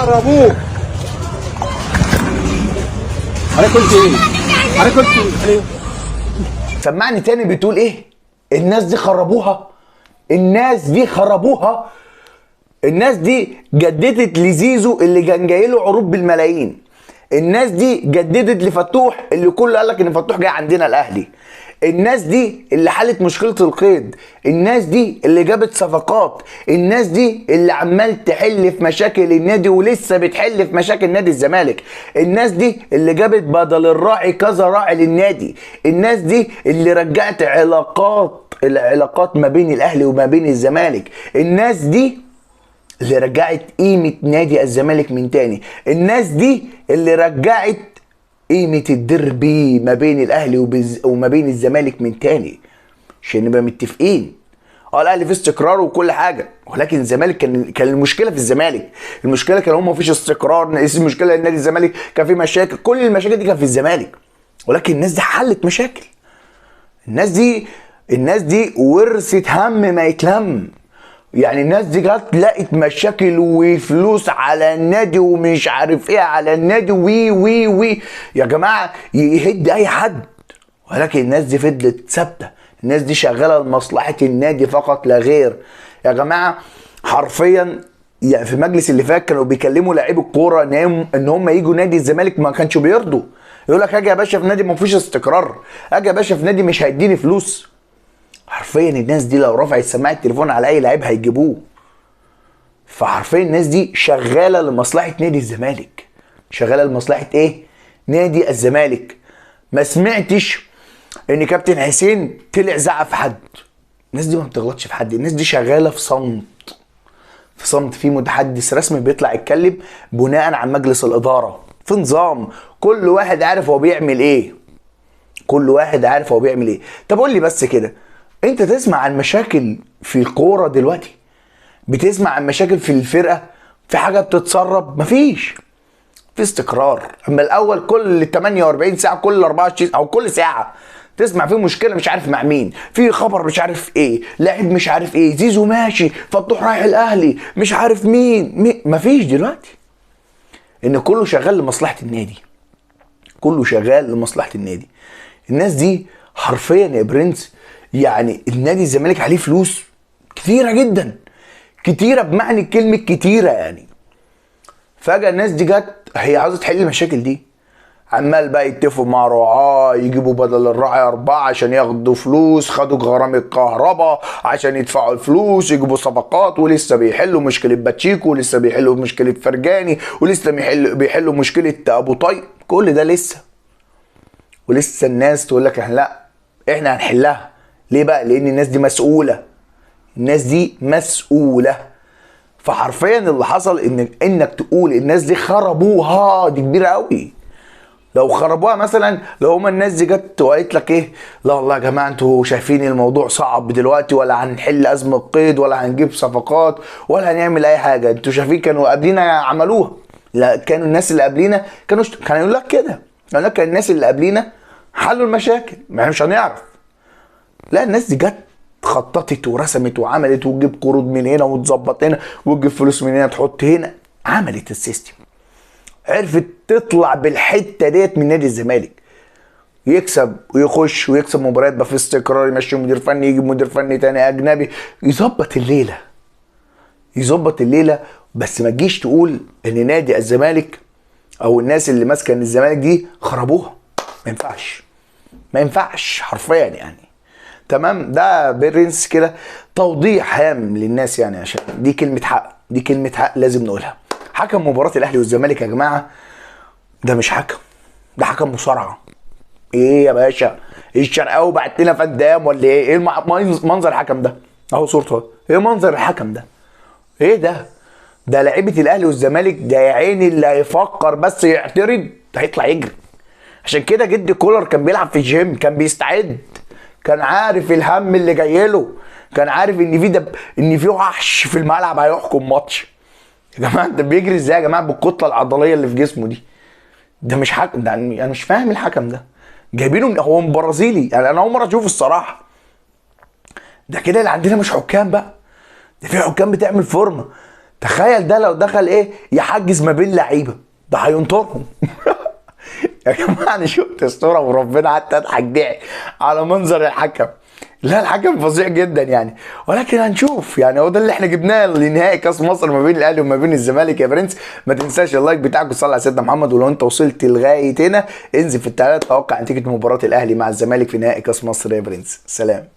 خربوه. حضرتك قلت ايه؟ حضرتك قلت ايه؟ سمعني تاني، بتقول ايه؟ الناس دي خربوها، الناس دي خربوها، الناس دي جددت لزيزو اللي كان جاي له عروض بالملايين، الناس دي جددت لفتوح اللي كله قال لك ان فتوح جاي عندنا الاهلي، الناس دي اللي حلت مشكلة القيد، الناس دي اللي جابت صفقات، الناس دي اللي عمال تحل في مشاكل النادي ولسه بتحل في مشاكل نادي الزمالك، الناس دي اللي جابت بدل الراعي كذا راعي للنادي، الناس دي اللي رجعت العلاقات ما بين الاهلي وما بين الزمالك، الناس دي اللي رجعت قيمة نادي الزمالك من تاني، الناس دي اللي رجعت قيمة الديربي ما بين الأهلي وما بين الزمالك من تاني، عشان نبقى متفقين. الأهلي في استقرار وكل حاجة، ولكن الزمالك كان المشكلة في الزمالك، المشكلة كان هم مفيش استقرار، المشكلة إن نادي الزمالك كان في مشاكل، كل المشاكل دي كان في الزمالك، ولكن الناس دي حلت مشاكل. الناس دي ورثت هم ما يتلم. يعني الناس دي جت لقت مشاكل وفلوس على النادي ومش عارف ايه على النادي وي وي وي، يا جماعة يهد اي حد، ولكن الناس دي فضلت ثابتة، الناس دي شغالة لمصلحة النادي فقط لا غير. يا جماعة حرفيا يعني في المجلس اللي فات كانوا بيكلموا لعيب الكورة ان هم يجوا نادي الزمالك، ما كانش بيرضوا، يقول لك اجي يا باشا في نادي ما فيش استقرار، اجي يا باشا في نادي مش هيديني فلوس. حرفيا الناس دي لو رفعت سماعه التليفون على اي لعيب هيجيبوه. فحرفيا الناس دي شغالة لمصلحة نادي الزمالك، شغالة لمصلحة ايه؟ نادي الزمالك. ما سمعتش ان كابتن حسين طلع زعق في حد، الناس دي ما بتغلطش في حد، الناس دي شغالة في صمت، في صمت. في متحدث رسمي بيطلع يتكلم بناء على مجلس الادارة، في نظام، كل واحد عارف هو بيعمل ايه، كل واحد عارف هو بيعمل ايه. طب قول لي بس كده، انت تسمع عن مشاكل في الكورة دلوقتي؟ بتسمع عن مشاكل في الفرقة؟ في حاجة بتتسرب؟ مفيش، في استقرار. اما الاول كل 48 ساعة، كل 24 او كل ساعة تسمع في مشكلة مش عارف مع مين، في خبر مش عارف ايه، لاعب مش عارف ايه، زيزو ماشي، فتوح رايح الاهلي، مش عارف مين. مفيش دلوقتي، ان كله شغال لمصلحة النادي، كله شغال لمصلحة النادي. الناس دي حرفيا يا برنس، يعني النادي الزمالك عليه فلوس كتيرة جدا، كتيرة بمعنى كلمة كتيرة يعني. فجاة الناس دي جت هي عاوزه تحل المشاكل دي، عمال بقى يتفقوا مع رعاه، يجيبوا بدل الراعي 4 عشان ياخدوا فلوس، خدوا غرامة الكهرباء عشان يدفعوا الفلوس، يجيبوا صفقات، ولسه بيحلوا مشكلة باتشيكو، ولسه بيحلوا مشكلة فرجاني، ولسه بيحلوا مشكلة ابو طيب، كل ده لسه. ولسه الناس تقول لك احنا لا، احنا هنحلها. ليه بقى؟ لان الناس دي مسؤولة، الناس دي مسؤولة. فحرفيا اللي حصل ان انك تقول الناس دي خربوها، دي كبيرة قوي. لو خربوها مثلا، لو هما الناس دي جت وقالت لك ايه، لا والله يا جماعة انتوا شايفين الموضوع صعب دلوقتي، ولا هنحل ازمة قيد، ولا هنجيب صفقات، ولا هنعمل اي حاجة، انتوا شايفين كانوا قبلينا عملوها. لا، كانوا الناس اللي قبلينا كانوا يقول لك كده، يقول لك الناس اللي قبلينا حلوا المشاكل، ما احنا مش هنعرف. لا، الناس دي جت خططت ورسمت وعملت، وتجيب قروض من هنا وتظبط هنا، وتجيب فلوس من هنا تحط هنا، عملت ال system، عرفت تطلع بالحتة ديت من نادي الزمالك، يكسب ويخش ويكسب مباريات، بقى في استقرار، يمشي مدير فني، يجيب مدير فني تاني اجنبي، يظبط الليلة، يظبط الليلة. بس ما تجيش تقول ان نادي الزمالك او الناس اللي ماسكه الزمالك دي خربوها، ما ينفعش، ما ينفعش حرفيا يعني. تمام، ده برنس كده توضيح هام للناس يعني، عشان دي كلمة حق، دي كلمة حق لازم نقولها. حكم مباراة الاهلي والزمالك يا جماعة ده مش حكم، ده حكم مصارعه. ايه يا باشا، الشرقاوي بعت لنا فدام ولا ايه؟ ايه منظر الحكم ده؟ اهو صورته، ايه منظر الحكم ده؟ ايه ده؟ ده لعيبة الاهلي والزمالك ده يا عيني اللي هيفكر بس يعترض هيطلع يجري. عشان كده جد كولر كان بيلعب في الجيم، كان بيستعد، كان عارف الهم اللي جاي له، كان عارف ان في ان في وحش في الملعب هيحكم ماتش. يا جماعة ده بيجري ازاي يا جماعة بالكتله العضلية اللي في جسمه دي؟ ده مش حكم، ده انا مش فاهم الحكم ده جايبينه من، هو من برازيلي يعني، انا اول مرة اشوفه الصراحة. ده كده اللي عندنا مش حكام بقى، ده في حكام بتعمل فورمه. تخيل ده لو دخل ايه يحجز ما بين لعيبة، ده هينطرهم. يا جماعة انا شفت الصورة وربنا قعدت اضحك ضحك على منظر الحكم. لا الحكم فظيع جدا يعني، ولكن هنشوف يعني. هو ده اللي احنا جبناه لنهائي كاس مصر ما بين الاهلي وما بين الزمالك يا برنس. ما تنساش ال like بتاعك وتصلي على سيدنا محمد، ولو انت وصلت لغاية هنا انزل في التعليقات توقع نتيجة مباراة الاهلي مع الزمالك في نهائي كاس مصر يا برنس. سلام.